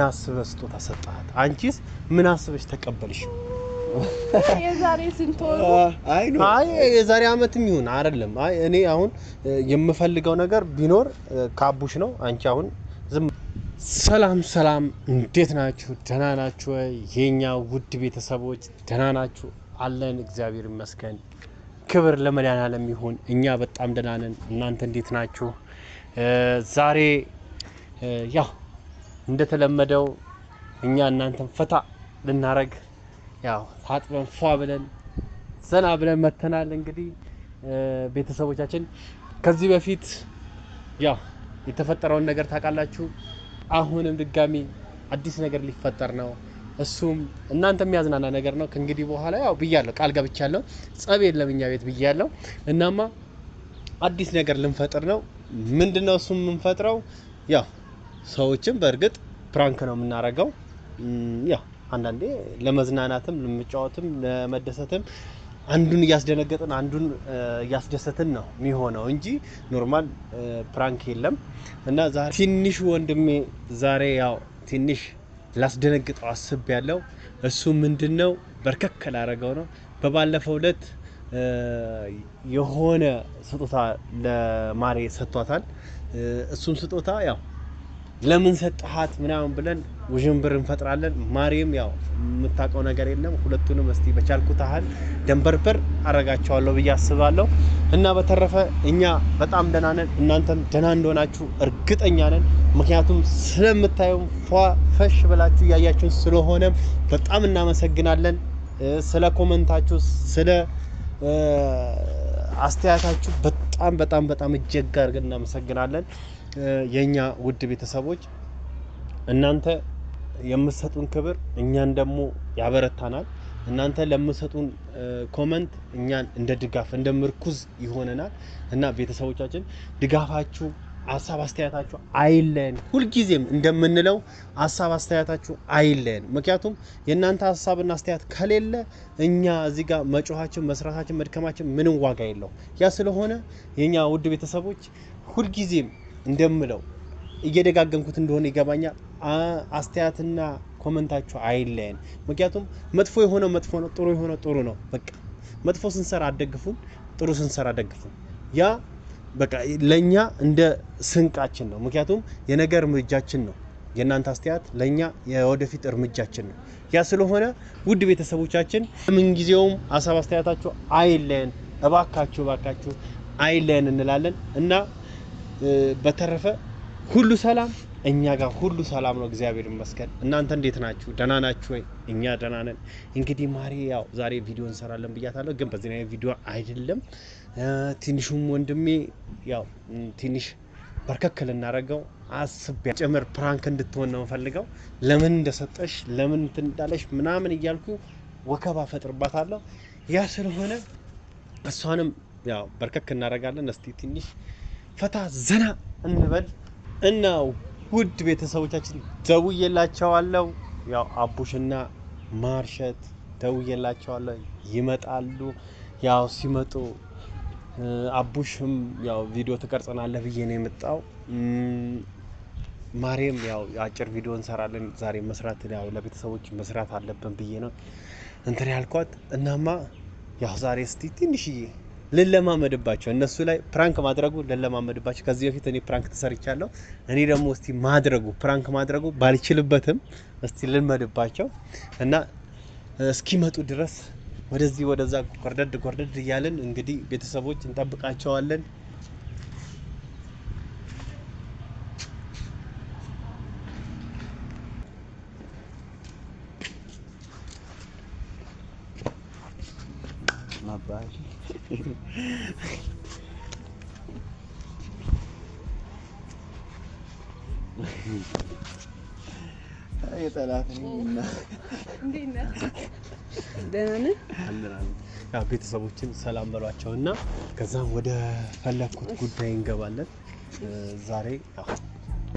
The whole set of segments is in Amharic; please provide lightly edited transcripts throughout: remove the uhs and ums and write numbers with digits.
አስበህ ስጦታ ሰጠሃት? አንቺስ ምን አስበሽ ተቀበልሽ? የዛሬ ስንት ወሩ? አይ የዛሬ አመትም ይሁን አይደለም። አይ እኔ አሁን የምፈልገው ነገር ቢኖር ካቡሽ ነው። አንቺ አሁን ዝም። ሰላም ሰላም፣ እንዴት ናችሁ? ደህና ናችሁ ወይ? የኛ ውድ ቤተሰቦች ደህና ናችሁ? አለን፣ እግዚአብሔር ይመስገን። ክብር ለመድኃኔዓለም ይሁን። እኛ በጣም ደህና ነን። እናንተ እንዴት ናችሁ? ዛሬ ያው እንደተለመደው እኛ እናንተን ፈታ ልናረግ ያው ታጥበን ፏ ብለን ዘና ብለን መተናል። እንግዲህ ቤተሰቦቻችን ከዚህ በፊት ያው የተፈጠረውን ነገር ታውቃላችሁ። አሁንም ድጋሚ አዲስ ነገር ሊፈጠር ነው። እሱም እናንተ የሚያዝናና ነገር ነው። ከእንግዲህ በኋላ ያው ብያለሁ፣ ቃል ገብቻለሁ። ጸብ የለም እኛ ቤት ብያለሁ። እናማ አዲስ ነገር ልንፈጥር ነው። ምንድነው እሱም የምንፈጥረው? ያው ሰዎችም በእርግጥ prank ነው የምናደርገው። ያው አንዳንዴ ለመዝናናትም ለመጫወትም ለመደሰትም አንዱን እያስደነገጥን አንዱን እያስደሰትን ነው የሚሆነው እንጂ normal prank የለም። እና ዛሬ ትንሹ ወንድሜ ዛሬ ያው ትንሽ ላስደነግጠው አስቤያለሁ። እሱ ምንድነው በርከክ ላደርገው ነው። በባለፈው ዕለት የሆነ ስጦታ ለማሬ ሰጥቷታል። እሱን ስጦታ ያው ለምን ሰጥሃት ምናምን ብለን ውዥንብር እንፈጥራለን። ማሬም ያው የምታውቀው ነገር የለም። ሁለቱንም እስቲ በቻልኩት ያህል ደንበርበር አረጋቸዋለሁ ብዬ አስባለሁ። እና በተረፈ እኛ በጣም ደህና ነን፣ እናንተም ደህና እንደሆናችሁ እርግጠኛ ነን። ምክንያቱም ስለምታዩም ፏ ፈሽ ብላችሁ እያያችሁን ስለሆነ በጣም እናመሰግናለን። ስለ comment ኣችሁ፣ ስለ አስተያየታችሁ በጣም በጣም በጣም እጅግ አድርገን እናመሰግናለን። የኛ ውድ ቤተሰቦች እናንተ የምትሰጡን ክብር እኛን ደግሞ ያበረታናል። እናንተ ለምትሰጡን comment እኛን እንደ ድጋፍ እንደ ምርኩዝ ይሆነናል። እና ቤተሰቦቻችን ድጋፋችሁ፣ ሀሳብ አስተያየታችሁ አይለየን። ሁልጊዜም እንደምንለው ሀሳብ አስተያየታችሁ አይለየን። ምክንያቱም የእናንተ ሀሳብና አስተያየት ከሌለ እኛ እዚህ ጋር መጮኻችን፣ መስራታችን፣ መድከማችን ምንም ዋጋ የለው። ያ ስለሆነ የኛ ውድ ቤተሰቦች ሁልጊዜም እንደምለው እየደጋገምኩት እንደሆነ ይገባኛል። አስተያየትና comment ኣችሁ አይለየን። ምክንያቱም መጥፎ የሆነው መጥፎ ነው፣ ጥሩ የሆነው ጥሩ ነው። በቃ መጥፎ ስንሰራ አትደግፉን፣ ጥሩ ስንሰራ ደግፉን። ያ በቃ ለኛ እንደ ስንቃችን ነው። ምክንያቱም የነገ እርምጃችን ነው። የእናንተ አስተያየት ለኛ የወደፊት እርምጃችን ነው። ያ ስለሆነ ውድ ቤተሰቦቻችን ምንጊዜውም ሀሳብ አስተያየታችሁ አይለየን፣ እባካችሁ እባካችሁ አይለየን እንላለን። እና በተረፈ ሁሉ ሰላም፣ እኛ ጋር ሁሉ ሰላም ነው፣ እግዚአብሔር ይመስገን። እናንተ እንዴት ናችሁ? ደህና ናችሁ ወይ? እኛ ደህና ነን። እንግዲህ ማሪ ያው ዛሬ ቪዲዮ እንሰራለን ብያታለሁ፣ ግን በዚህ ላይ ቪዲዮ አይደለም። ትንሹም ወንድሜ ያው ትንሽ በርከክ ልናደርገው አስቤ ጭምር prank እንድትሆን ነው የምፈልገው። ለምን እንደሰጠሽ ለምን እንትን እንዳለሽ ምናምን እያልኩ ወከባ ፈጥርባታለሁ። ያ ስለሆነ እሷንም ያው በርከክ እናደርጋለን። እስቲ ትንሽ ፈታ ዘና እንበል እና ውድ ቤተሰቦቻችን ደውዬላቸዋለሁ። ያው አቡሽና ማርሸት ደውዬላቸዋለሁ፣ ይመጣሉ። ያው ሲመጡ አቡሽም ያው ቪዲዮ ትቀርጸናለህ ብዬ ነው የመጣው። ማሬም ያው አጭር ቪዲዮ እንሰራለን ዛሬ መስራት ያው ለቤተሰቦች መስራት አለብን ብዬ ነው እንትን ያልኳት። እናማ ያው ዛሬ እስቲ ትንሽዬ ልለማመድባቸው እነሱ ላይ prank ማድረጉ ልለማመድባቸው። ከዚህ በፊት እኔ prank ተሰርቻለሁ። እኔ ደግሞ እስቲ ማድረጉ prank ማድረጉ ባልችልበትም እስቲ ልልመድባቸው እና እስኪመጡ ድረስ ወደዚህ ወደዛ ጎርደድ ጎርደድ እያልን እንግዲህ ቤተሰቦች እንጠብቃቸዋለን። ያው ቤተሰቦችን ሰላም በሏቸውና ከዛም ወደ ፈለግኩት ጉዳይ እንገባለን። ዛሬ ያው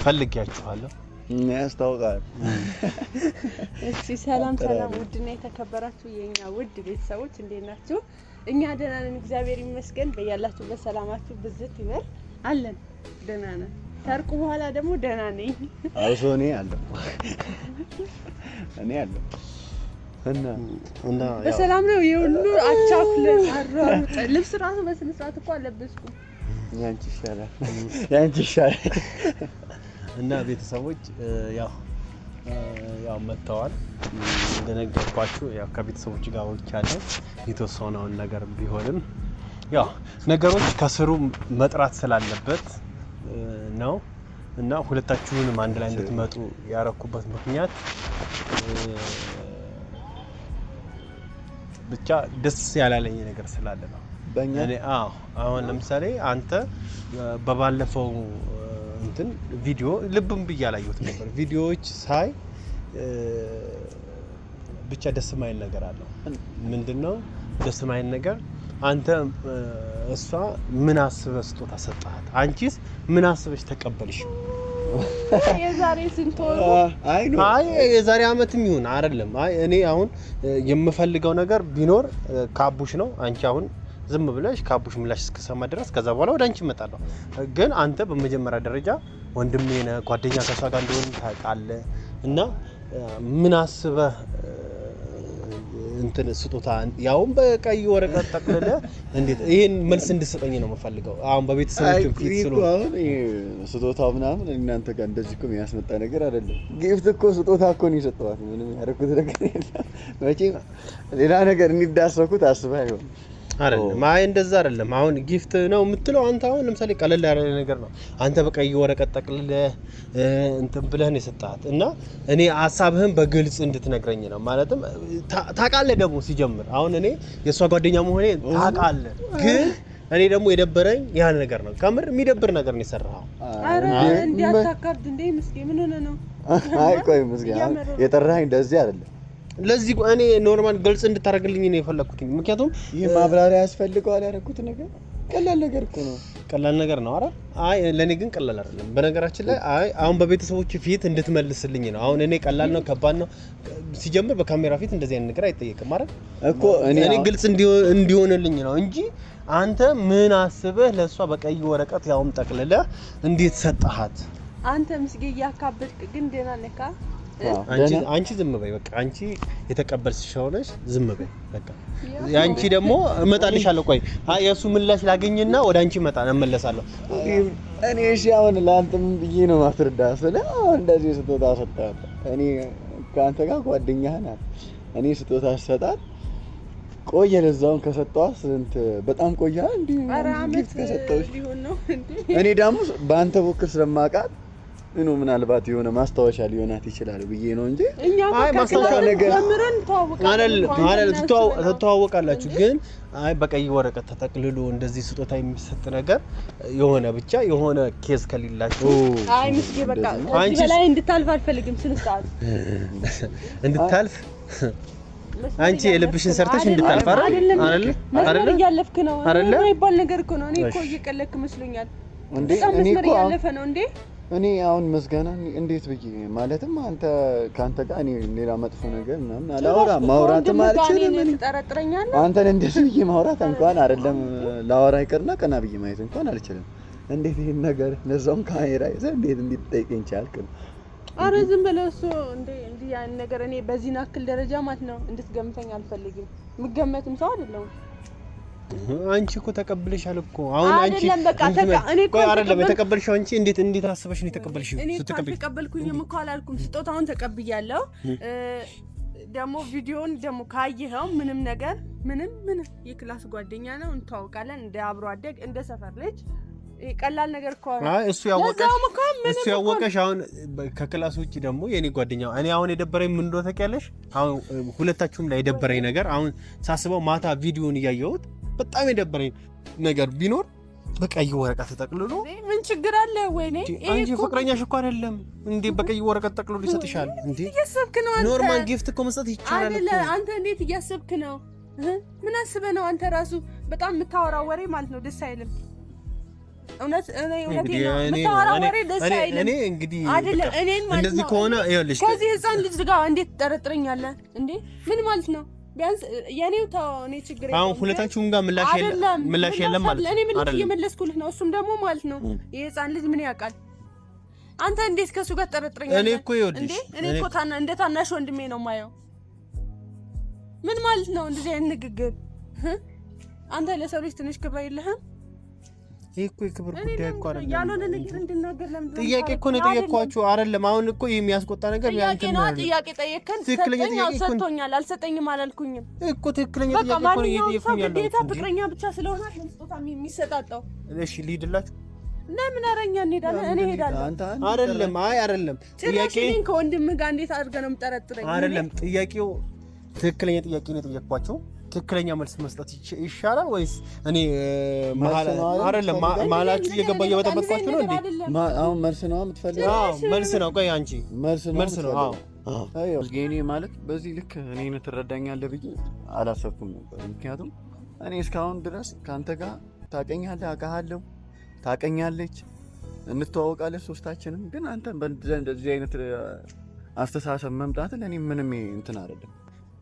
ፈልጌያችኋለሁ። ያስታውቃል። እሺ ሰላም ሰላም፣ ውድና የተከበራችሁ የኛ ውድ ቤተሰቦች እንዴት ናችሁ? እኛ ደህና ነን፣ እግዚአብሔር ይመስገን። በያላችሁበት ሰላማችሁ ብዝት ይበል። አለን፣ ደህና ነን። ከእርቁ በኋላ ደግሞ ደህና ነኝ። አብሶ እኔ አለሁ እኔ አለሁ እና እና ያው በሰላም ነው የሁሉ አቻኩለን አሯሩጠን ልብስ ራሱ በስነ ስርዓት እኮ አለበስኩም። ያንቺ ይሻላል፣ ያንቺ ይሻላል። እና ቤተሰቦች ያው ያው መጥተዋል። እንደነገርኳችሁ ያው ከቤተሰቦች ጋር አውርቻለሁ። የተወሰነውን ነገር ቢሆንም ያው ነገሮች ከስሩ መጥራት ስላለበት ነው እና ሁለታችሁንም አንድ ላይ እንድትመጡ ያረኩበት ምክንያት ብቻ ደስ ያላለኝ ነገር ስላለ ነው። በእኛ እኔ አዎ፣ አሁን ለምሳሌ አንተ በባለፈው እንትን ቪዲዮ ልብም ብዬ አላየሁትም ነበር። ቪዲዮዎች ሳይ ብቻ ደስ የማይል ነገር አለው። ምንድነው ደስ የማይል ነገር? አንተ እሷ ምን አስበህ ስጦታ ሰጠሃት? አንቺስ ምን አስበሽ ተቀበልሽው? የዛሬ ስንት ወሩ አይ ነው አይ የዛሬ አመትም ይሁን አይደለም። አይ እኔ አሁን የምፈልገው ነገር ቢኖር ከአቡሽ ነው። አንቺ አሁን ዝም ብለሽ ከአቡሽ ምላሽ እስክሰማ ድረስ ከዛ በኋላ ወደ አንቺ እመጣለሁ። ግን አንተ በመጀመሪያ ደረጃ ወንድሜ ነህ፣ ጓደኛ ከሷ ጋር እንደሆን ታውቃለህ። እና ምን አስበህ እንትን ስጦታ ያውም በቀይ ወረቀት ጠቅልለህ እንዴት ይሄን መልስ እንድሰጠኝ ነው የምፈልገው። አሁን በቤተሰቦች ፊት ስለሆነ አሁን ስጦታው ምናምን እናንተ ጋር እንደዚህ እኮ የሚያስመጣ ነገር አይደለም። gift እኮ ስጦታ እኮ ነው የሰጠኋት። ምንም ያደረኩት ነገር የለም። መቼም ሌላ ነገር እንዲዳሰኩት አስበህ አይሆንም። አይደለም። አይ እንደዛ አይደለም። አሁን gift ነው የምትለው አንተ አሁን ለምሳሌ ቀለል ያለ ነገር ነው። አንተ በቀይ ወረቀት ጠቅልለህ እንትን ብለህ ነው የሰጠሃት እና እኔ ሀሳብህን በግልጽ እንድትነግረኝ ነው። ማለትም ታውቃለህ ደግሞ ሲጀምር አሁን እኔ የእሷ ጓደኛ መሆኔ ታውቃለህ፣ ግን እኔ ደግሞ የደበረኝ ያን ነገር ነው። ከምር የሚደብር ነገር ነው የሰራኸው። ኧረ እንዲህ አታካብድ እንዴ ምስጌ፣ ምን ሆነህ ነው? አይ ቆይ ምስጌ፣ የጠራኸኝ እንደዚህ አይደለም። ለዚህ እኔ normal ግልጽ እንድታደርግልኝ ነው የፈለኩት። ምክንያቱም ይህ ማብራሪያ ያስፈልገዋል። ያደረኩት ነገር ቀላል ነገር እኮ ነው። ቀላል ነገር ነው። አረ አይ ለኔ ግን ቀላል አይደለም። በነገራችን ላይ አይ አሁን በቤተሰቦች ፊት እንድትመልስልኝ ነው። አሁን እኔ ቀላል ነው ከባድ ነው ሲጀምር በካሜራ ፊት እንደዚህ አይነት ነገር አይጠየቅም አይደል? እኮ እኔ ግልጽ እንዲሆንልኝ ነው እንጂ አንተ ምን አስበህ ለእሷ በቀይ ወረቀት ያውም ጠቅልለህ እንዴት ሰጠሃት? አንተ ምስጌ እያካበድክ ግን ደህና ነህ? አንቺ ዝም በይ በቃ። አንቺ የተቀበልሽ ሆነሽ ዝም በይ በቃ። ያንቺ ደግሞ እመጣልሻለሁ። ቆይ የእሱ ምላሽ ላገኝና ወደ አንቺ እመለሳለሁ። እኔ እሺ አሁን ለአንተ ምን ብዬ ነው ማስረዳ? ስለ አሁን እንደዚህ ስጦታ ሰጣት። እኔ ከአንተ ጋር ጓደኛህ ናት። እኔ ስጦታ ስሰጣት ቆየ። ለዛውን ከሰጠኋት ስንት በጣም ቆየ። እንዴ አመት ሊሆን ነው እንዴ? እኔ ደግሞ በአንተ በኩል ስለማውቃት እኑ ምናልባት የሆነ ማስታወሻ ሊሆናት ይችላል ብዬ ነው እንጂ እኛ አይ ማስታወሻ ነገር አይደል ትተዋወቃላችሁ። ግን አይ በቀይ ወረቀት ተጠቅልሎ እንደዚህ ስጦታ የሚሰጥ ነገር የሆነ ብቻ የሆነ case ከሌላችሁ አይ ምስጌ በቃ ከዚህ በላይ እንድታልፍ አልፈልግም። ስነ ስርዓት እንድታልፍ አንቺ የልብሽን ሰርተሽ እንድታልፍ አይደል? አይደል? መስመር እያለፍክ ነው የማይባል ነገር እኮ ነው። እኔ እኮ እየቀለድክ መስሎኛል። እንዴ በጣም እኔ መስመር እኮ እያለፈ ነው እንዴ። እኔ አሁን ምስጋና እንዴት ብዬ ማለትም አንተ ከአንተ ጋር እኔ ሌላ መጥፎ ነገር ምናምን አላወራም፣ ማውራትም አልችልም። እኔ ትጠረጥረኛለህ? አንተን እንደዚህ ብዬ ማውራት እንኳን አይደለም ላወራ ይቅርና ቀና ብዬ ማየት እንኳን አልችልም። እንዴት ይሄን ነገር ለዛውም ካሜራ ይዘህ እንዴት እንድትጠይቀኝ ቻልክ ነው? አረ ዝም ብለው እሱ እንዴ እንዲህ ያን ነገር እኔ በዚህ ናክል ደረጃ ማለት ነው እንድትገምተኝ አልፈልግም። የምገመትም ሰው አይደለሁም። አንቺ እኮ ተቀብለሻል እኮ አሁን አንቺ አይደለም በቃ እኔ እኮ አይደለም የተቀበልሽው አንቺ እንዴት እንዴት አስበሽ ነው የተቀበልሽው? እኔ እኮ አልተቀበልኩኝም እኮ አላልኩም። ስጦታውን ተቀብያለሁ። ደግሞ ቪዲዮውን ደግሞ ካየኸው ምንም ነገር ምንም ምንም የ class ጓደኛ ነው፣ እንተዋወቃለን፣ እንደ አብሮ አደግ እንደ ሰፈር ልጅ ቀላል ነገር እኮ ነው። አይ እሱ ያወቀሽ እሱ ያወቀሽ አሁን ከ class ውጪ ደግሞ የኔ ጓደኛ እኔ አሁን የደበረኝ ምን እንደሆነ ታውቂያለሽ? አሁን ሁለታችሁም ላይ የደበረኝ ነገር አሁን ሳስበው ማታ ቪዲዮውን እያየሁት በጣም የደበረኝ ነገር ቢኖር በቀይ ወረቀት ተጠቅልሎ ምን ችግር አለ? ወይኔ አንቺ ፍቅረኛሽ እኮ አይደለም እንዴ? በቀይ ወረቀት ጠቅልሎ ይሰጥሻል እንዴ? እያሰብክ ነው አንተ? normal gift እኮ መስጠት ይቻላል አይደለ? አንተ እንዴት እያሰብክ ነው? ምን አስበህ ነው አንተ? ራሱ በጣም የምታወራው ወሬ ማለት ነው ደስ አይልም። እውነት እኔ እውነቴን ነው የምታወራው ወሬ ደስ አይልም። እኔ እንግዲህ አይደለም እኔን ማለት ነው እንደዚህ ከሆነ ይኸውልሽ፣ ከዚህ ህፃን ልጅ ጋር እንዴት ትጠረጥረኛለህ እንዴ? ምን ማለት ነው? ቢያንስ የኔው ተው፣ እኔ ችግር አሁን ሁለታችሁም ጋር ምላሽ የለም፣ ምላሽ የለም ማለት ነው። እኔ ምላሽ እየመለስኩልህ ነው። እሱም ደግሞ ማለት ነው የህፃን ልጅ ምን ያውቃል? አንተ እንዴት ከሱ ጋር ትጠረጥረኛለህ? እኔ እኮ ይኸውልሽ እኔ እኮ እንደ ታናሽ ወንድሜ ነው የማየው። ምን ማለት ነው እንደዚህ አይነት ንግግር? አንተ ለሰው ልጅ ትንሽ ክብር የለህም? ይሄ እኮ የክብር ጉዳይ እኮ አይደለም። ያልሆነ ነገር እንድናገር ለምንድን ነው? ጥያቄ እኮ ነው የጠየኳችሁ አይደለም። አሁን እኮ ይሄ የሚያስቆጣ ነገር ጥያቄ ነው። ጥያቄ ጠየቅከን፣ ሰጠኝ፣ ሰጥቶኛል፣ አልሰጠኝም አላልኩኝም እኮ ትክክለኛ ጥያቄ እኮ ነው እየጠየኩኝ ያለሁት። ግዴታ ፍቅረኛ ብቻ ስለሆነ ስጦታ የሚሰጣጠው። እሺ ልሂድላችሁ። ለምን? ኧረ እኛ እንሄዳለን። እኔ እሄዳለሁ። አይደለም፣ አይ አይደለም። ጥያቄ ከወንድምህ ጋር እንዴት አድርገህ ነው የምጠረጥረኝ? አይደለም፣ ጥያቄው ትክክለኛ ጥያቄ ነው የጠየኳቸው። ትክክለኛ መልስ መስጠት ይሻላል ወይስ እኔ አይደለም መሀላችሁ እየገባ እየበጠበጥኳችሁ ነው እንዴ? አሁን መልስ ነው የምትፈልገው? አዎ መልስ ነው። ቆይ አንቺ መልስ ነው። አዎ እኔ ማለት በዚህ ልክ እኔን ትረዳኛለህ ብዬ አላሰብኩም ነበር። ምክንያቱም እኔ እስካሁን ድረስ ከአንተ ጋር ታቀኛለህ፣ አውቃለሁ፣ ታቀኛለች፣ እንተዋወቃለን ሶስታችንም። ግን አንተ በእንደዚህ አይነት አስተሳሰብ መምጣት ለእኔ ምንም እንትን አይደለም።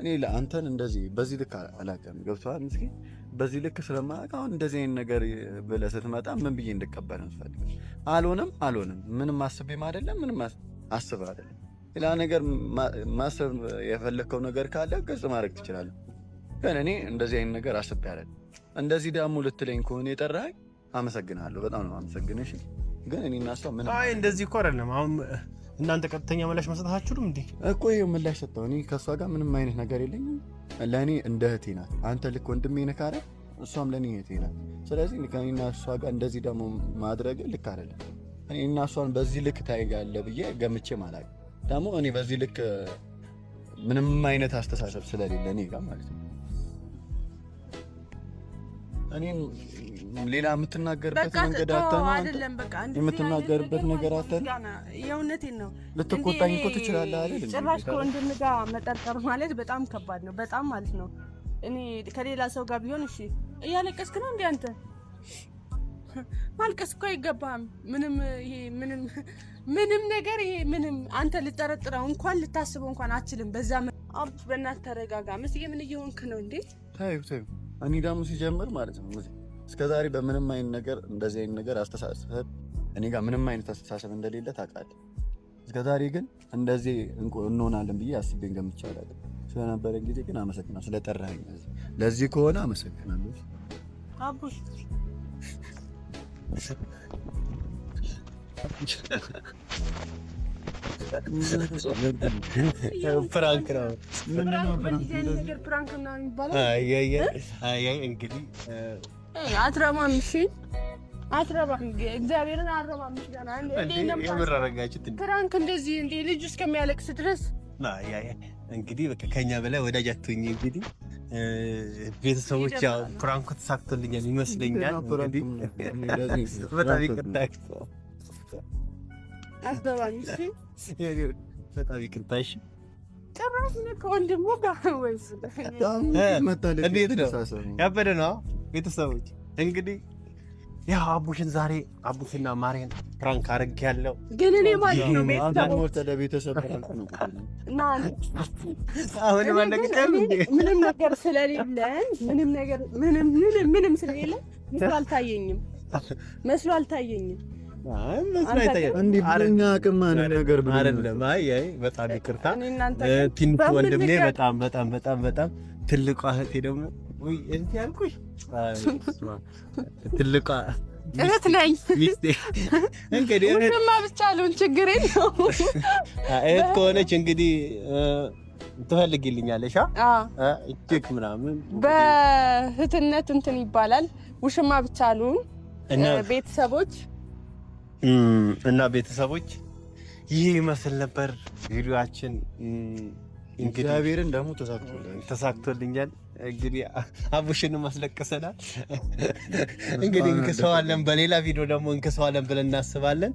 እኔ ለአንተን እንደዚህ በዚህ ልክ አላውቅም። ገብቶሃል? ምስኪን በዚህ ልክ ስለማላውቅ አሁን እንደዚህ አይነት ነገር ብለህ ስትመጣ ምን ብዬ እንድቀበል የምትፈልገው? አልሆነም አልሆነም። ምንም አስቤም አይደለም፣ ምንም አስበህ አይደለም። ሌላ ነገር ማሰብ የፈለግከው ነገር ካለ ግልጽ ማድረግ ትችላለህ። ግን እኔ እንደዚህ አይነት ነገር አስቤ አይደለም። እንደዚህ ደግሞ ልትለኝ ከሆነ የጠራኸኝ አመሰግናለሁ፣ በጣም ነው አመሰግንሽ። ግን እኔ እና እሷ ምንም አይ እንደዚህ እኮ አይደለም። አሁን እናንተ ቀጥተኛ ምላሽ መስጠት አትችሉም እንዴ? እኮ ይኸው ምላሽ ሰጠው። እኔ ከእሷ ጋር ምንም አይነት ነገር የለኝም። ለእኔ እንደ እህቴ ናት። አንተ ልክ ወንድሜ ነህ ካለ እሷም ለእኔ እህቴ ናት። ስለዚህ ከእኔና እሷ ጋር እንደዚህ ደግሞ ማድረግ ልክ አይደለም። እኔ እና እሷን በዚህ ልክ ታይጋለህ ብዬ ገምቼም አላውቅም። ደግሞ እኔ በዚህ ልክ ምንም አይነት አስተሳሰብ ስለሌለ እኔ ጋር ማለት ነው። እኔም ሌላ የምትናገርበት መንገድ አተህ አይደለም። በቃ የምትናገርበት ነገር አተህ የእውነቴን ነው። ልትቆጣኝ እኮ ትችላለህ አይደል? ጭራሽ ከወንድም ጋር መጠርጠር ማለት በጣም ከባድ ነው። በጣም ማለት ነው። እኔ ከሌላ ሰው ጋር ቢሆን እሺ። እያለቀስክ ነው እንዴ አንተ? ማልቀስ እኮ አይገባህም። ምንም ይሄ ምንም ምንም ነገር ይሄ ምንም አንተ ልጠረጥረው እንኳን ልታስበው እንኳን አችልም። በዛ አብሽ በእናትህ ተረጋጋ። መስዬ ምን እየሆንክ ነው እንዴ? ታዩ ታዩ። እኔ ደግሞ ሲጀምር ማለት ነው እስከዛሬ በምንም አይነት ነገር እንደዚህ አይነት ነገር አስተሳሰብ እኔ ጋር ምንም አይነት አስተሳሰብ እንደሌለ ታውቃለህ። እስከዛሬ ግን እንደዚህ እንሆናለን ብዬ አስቤን ገምቼ አላውቅም። ስለነበረን ጊዜ ግን አመሰግናለሁ፣ ስለጠራኸኝ ለዚህ ከሆነ አመሰግናለሁ። አቡሽ prank ነው። prank ነው የሚባለው። አይ እንግዲህ አትረባም። እሺ አትረባም፣ እግዚአብሔርን አትረባም። እሺ ገና የምር አደረጋችሁት prank እንደዚህ እንደ ልጁ እስከሚያለቅስ ድረስ እንግዲህ በቃ ከኛ በላይ ወዳጅ አትሁኝ። እንግዲህ ቤተሰቦች ያው prank ኡ ተሳክቶልኛል ይመስለኛል። እንግዲህ በጣም ይቅርታ፣ በጣም ይቅርታ። እሺ ጭራሽ ከወንድሙ ጋር ወይስ እንዴት ነው? ያበደ ነው። ቤተሰቦች እንግዲህ ያው አቡሽን ዛሬ አቡሽና ማርያን prank አድርጌያለሁ። ግን እኔ ማለት ነው ለቤተሰብ prank ነው እና አሁን ምንም ነገር ስለሌለን ምንም ነገር ምንም ምንም ስለሌለን መስሎ አልታየኝም፣ መስሎ አልታየኝም። እንዲህ ብለኛ አቅም ነገር አይደለም። አይ አይ በጣም ይቅርታ ትንሹ ወንድሜ፣ በጣም በጣም በጣም በጣም ትልቋ እህቴ ደግሞ ወይ እህቴ አልኩሽ፣ ትልቋ እህት ነኝ። እንግዲህ ውሽማ ብቻ አልሆን ችግር የለውም። እህት ከሆነች እንግዲህ ትፈልጊልኛለሽ እጅግ ምናምን በእህትነት እንትን ይባላል። ውሽማ ብቻ አልሆን ቤተሰቦች እና ቤተሰቦች ይህ ይመስል ነበር ቪዲዮአችን። እግዚአብሔርን ደግሞ ተሳክቶልኛል። እንግዲህ አቡሽንም አስለቅሰናል። እንግዲህ እንክሰዋለን፣ በሌላ ቪዲዮ ደግሞ እንክሰዋለን ብለን እናስባለን።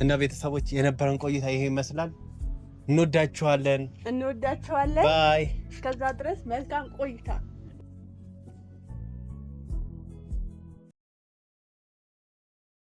እና ቤተሰቦች የነበረን ቆይታ ይሄ ይመስላል። እንወዳችኋለን፣ እንወዳችኋለን። bye። እስከዛ ድረስ መልካም ቆይታ።